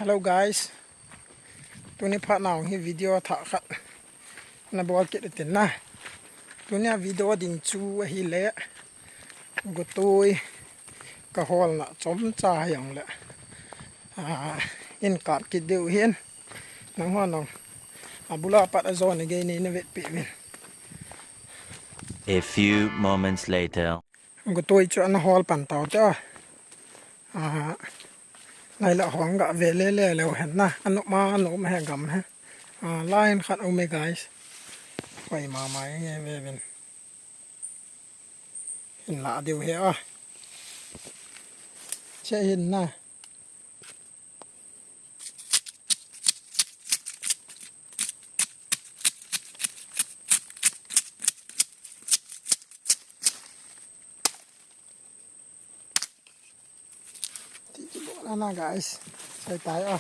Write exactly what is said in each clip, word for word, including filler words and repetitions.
Hello guys. Tuni phat nau hi video thah khat na bol kit tin na. Tuni a video ding chu ahile gotoi ka holna chomcha hijongle, ah, in kap kit diu hin. Nangho nong abula pat a jong neigei na vetpi uvin. A few moments later. Gotoi chu ana hol pan tau te. Ah, lai la hong ga ve le le leu hen na. Anu ma anu ma he gam he. Ah, line khat um e guys. Koi ma ma nge ve vin. Hin la diu he a. Che hin na. Ti ki bo na na guys. Sai tai a.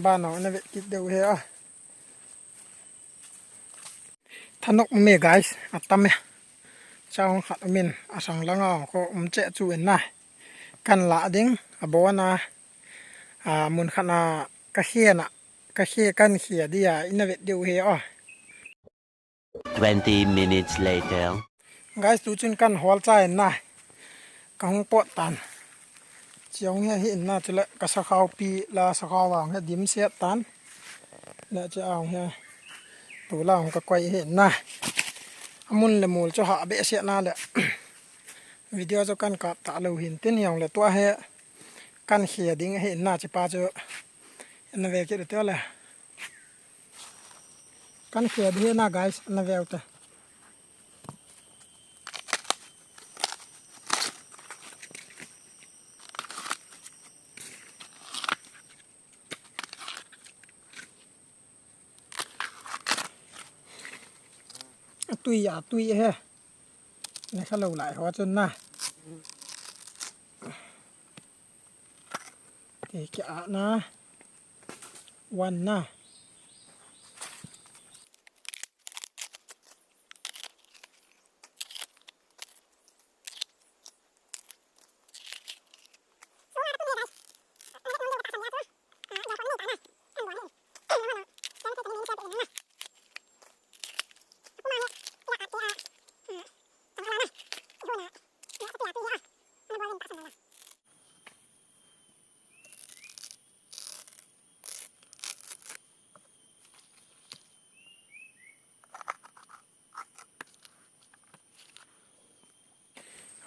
Ba no na ve kit diu he a. Thanop me guys, atam e. Chang khat umin, asang langa ko um che chu in na. Kan la ding, abona, a, mun khat na ka khia na, ka khia kan khia dia, ina vet diu he a. Twenty minutes later. Guys, tu chun kan hol cha in na. Ka hung pot tan. Chiang he hi in na, chule ka sakhao pi la sakhao vang he dim siat tan. Na cha ang he. Tu la hung ka koi hi in na. Amun le mul chu ha be siat na le. Video chu kan kap ta lo hin tin jong le tua he. Kan khia ding hi in na chi pa chu. Na ve kit te le. Kan khia ding na guys, na veu te. Tui a tui he. Na kha lo lai ho chun na. Ti kia na. One na.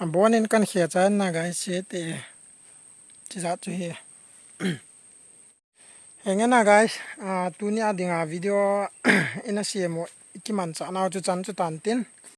Abonin kan khia chan na guys, si te. Chi jat chu hi. Henge na guys, ah, tuni a dinga video ina siam u kiman cha nau chu chan chu tan tin.